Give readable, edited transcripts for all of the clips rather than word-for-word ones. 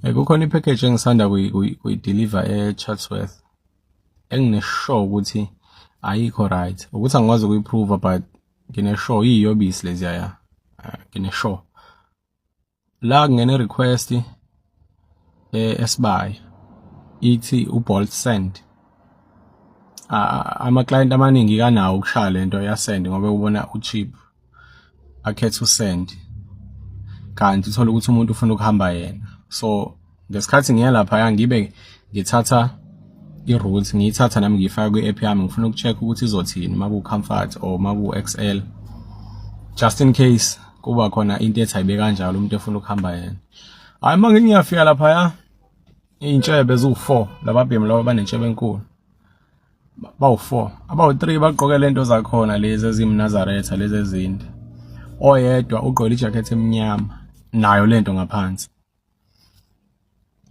Kukhona i-package engisanda kuyi-deliver e-Chatsworth engine-sure ukuthi ayikho right. Ukuthi angikwazi ukuyi-prove, but ngine-sure iyiyobisi leziya ya. Ngine-sure. La kungene request esibaya ithi uBolt send. Ama-client amaningi kanawo ukushaya lento ya send ngoba ubona u-cheap, akhethe usend, kanti uthola ukuthi umuntu ufuna ukuhamba yena. So ngesikhathi ngiya laphaya, ngibe ngithatha i-route, ngiyithatha nami ngiyifaka kwi-app yami, ngifuna uku-check ukuthi izothini maku-Comfort or maku-XL, just in case kuba khona into ethi ayibe kanjalo, umuntu efuna ukuhamba yena. Hhayi, uma ngiyafika laphaya, iy'ntshebe ziwu-4, lababhemi laba banentshebe enkulu bawu-4, abawu-3 bagqoke lento zakhona lezi ezimnazaretha, lezi ezinde. Oyedwa ugqoke ijakhethi emnyama nayo lento ngaphansi.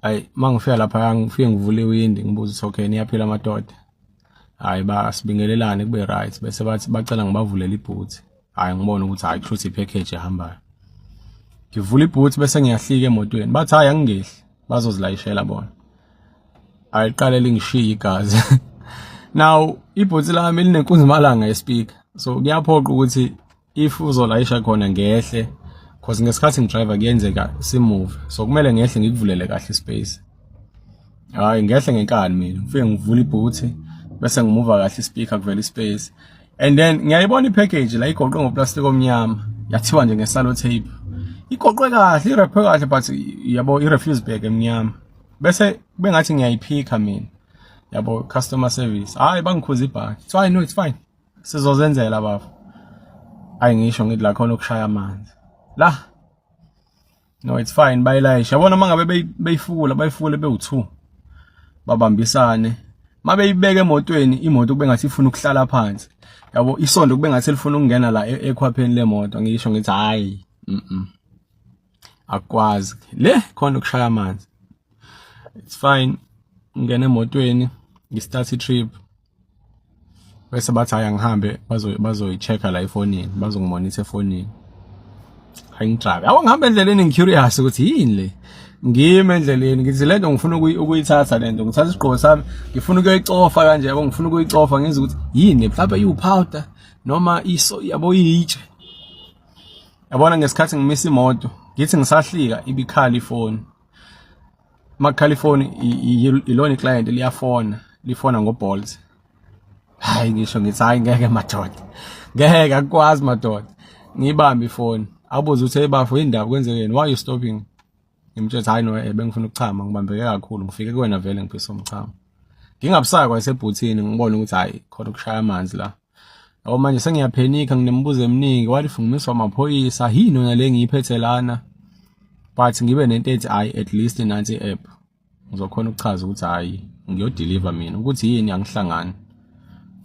Ayi, mangifika lapha, ngifike ngivule iwindi, ngibuza ukuthi, "Okay, niyaphila madoda?" Hayi, basibingelelane, kube right, bese bathi bacela ngibavulele ibhuthi. Hayi, ngibone ukuthi hayi, kusho i-package ehambayo. Ngivula ibhuthi bese ngiyahlika emotweni, bathi hayi, angingehli, bazozilayishela bona. Ayiqale lingishiye igazi. Now ibhuthi lami linenkunzimalanga ye-speaker, so kuyaphoqa ukuthi if uzolayisha khona ngehle, cause ngesikhathi ngidrive kuyenzeka simove, so kumele ngehle ngikuvulele kahle ispace. Hayi, ngehle ngenkani mina, ngifike ngivula ibhuthi bese ngimuva kahle ispeaker, kuvela ispace, and then ngiyayibona ipackage la igoqwe ngoplastic omnyama, yathiwa nje nge-cellotape, igoqwe kahle, i-wrapwe kahle, but yabo i-refuse bag emnyama. Bese kube ngathi ngiyayiphika mina, yabo, customer service. Hayi, bangikhuza ibhaki, it's fine, no, it's fine, sizozenzela bafo. Hayi, ngisho ngithi la khona ukushaya amanzi la, no, it's fine, bayilayisha. Yabona, uma ngabe beyifukula, bayifukule bewu-two, babambisane. Mabeyibeka emotweni, imoto kube ngathi ifuna ukuhlala phansi, yabo, isondo kube ngathi lifuna ukungena la ekhwapheni lemoto. Ngisho ngithi hayi, akwazi le khona ukushaya amanzi, it's fine. Ngena emotweni, ngistart i-trip, bese bathi hayi, angihambe, bazoyi-check-a la efonini, bazongimonitha efonini. Hayi, ngidrive, yabo, ngihamba endleleni, ngicurious ukuthi yini le. Ngime endleleni, ngithi lento ngifuna ukuyithatha lento, ngithatha isigqoko sami, ngifuna ukuyoyicofa kanje, yabo, ngifuna ukuyicofa, ngizwe ukuthi yini, mhlawumbe iwupowder noma iso, yabo, iyitshe. Yabona, ngesikhathi ngimisa imoto, ngithi ngisahlika, ibikhala ifoni. Makhala ifoni, ilona iclient liyafona, lifona ngoBolt. Hayi, ngisho ngithi hayi, ngeke madoda, ngeke, akukwazi madoda. Ngiyibambe ifoni, abuze ukuthi, "Hey bafo, indaba kwenzekeni? Why you stopping?" Ngimtshela, "Hayi no, bengifuna ukuchama, ngibambeke kakhulu, ngifike kuwena vele ngiphisa umchamo." Ngingabusaka kwasebhuthini, ngibone ukuthi hayi, khona ukushaya amanzi la. Yabo, manje sengiyaphenika, nginemibuzo eminingi. What if ngimiswa amaphoyisa? Yini yona le ngiyiphethe lana? But ngibe nento ethi hayi, at least nansi i-app, ngizokhona ukuchaza ukuthi hayi, ngiyodeliver mina, ukuthi yini angihlangani,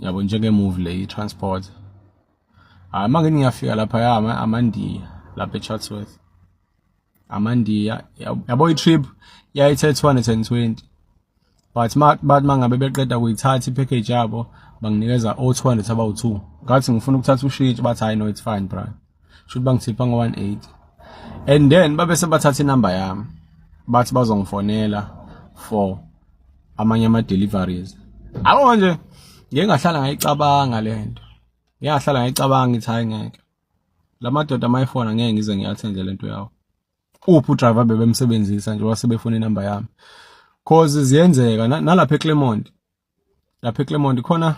yabo, njenge-move le i-transport. Hayi, uma ngithi ngiyafika lapha, amaNdiya lapha eChatsworth, amaNdiya, yabo, i-trip yayithe 220, but bathi mangabe beqeda kuyithatha i-package yabo, banginikeza o-200 abawu-2. Ngathi ngifuna ukuthatha ushintshi, bathi hayi, no, it's fine bra. Shuthi bangithipha ngo-180, and then babe sebathatha inamba yami, bathi bazongifonela for amanye ama-deliveries. Abo manje ngike ngahlala ngayicabanga lento, ngike ngahlala ngayicabanga, ngithi hayi, ngeke, la madoda amayifona, ngeke ngize ngiyathende lento yawo. Uphi udriver bebemsebenzisa nje wasebefuna inamba yami? Cause ziyenzeka nalapha eClermont, lapha eClermont khona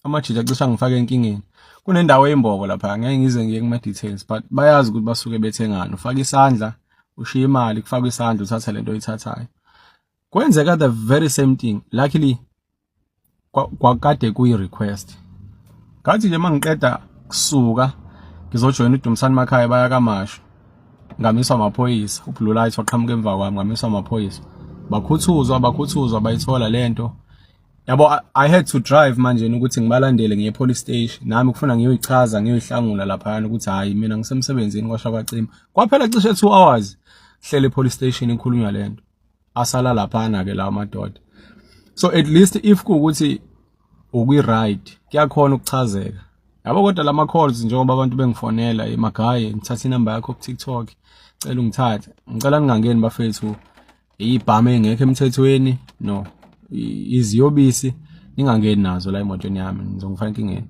amajija acishe angifake enkingeni. Kunendawo embobo lapha, ngeke ngize ngiye kuma details, but bayazi ukuthi basuke bethengani. Ufaka isandla, ushiya imali, kufaka isandla, uthatha lento oyithathayo. Kwenzeka the very same thing. Luckily kwakade kuyi request. Ngathi nje mangiqeda kusuka ngizojoyina uDumisani Makhaya baya kaMashu, ngamiswa amaphoyisa. Ublue light waqhamuka emva kwami, ngamiswa amaphoyisa, bakhuthuzwa, bakhuthuzwa, bayithola lento, yabo. I had to drive manje ukuthi ngibalandele ngiye police station nami, kufuna ngiyoyichaza, ngiyoyihlangula laphayana ukuthi hayi, mina ngisemsebenzini. Kwasha kwacima, kwaphela cishe 2 hours hlele police station ikhulunywa lento. Asala laphana ke lawo madoda. So at least if kuwukuthi ukwi-ride, kuyakhona ukuchazeka, yabo. Kodwa lama calls, njengoba abantu bengifonela emagaye, "Ngithatha inamba yakho ku TikTok, cela ungithathe," ngicela ningangeni bafethu. Ibhamu engekho emthethweni, no, iziyobisi, ningangeni nazo la emotweni yami, nizongifaka enkingeni.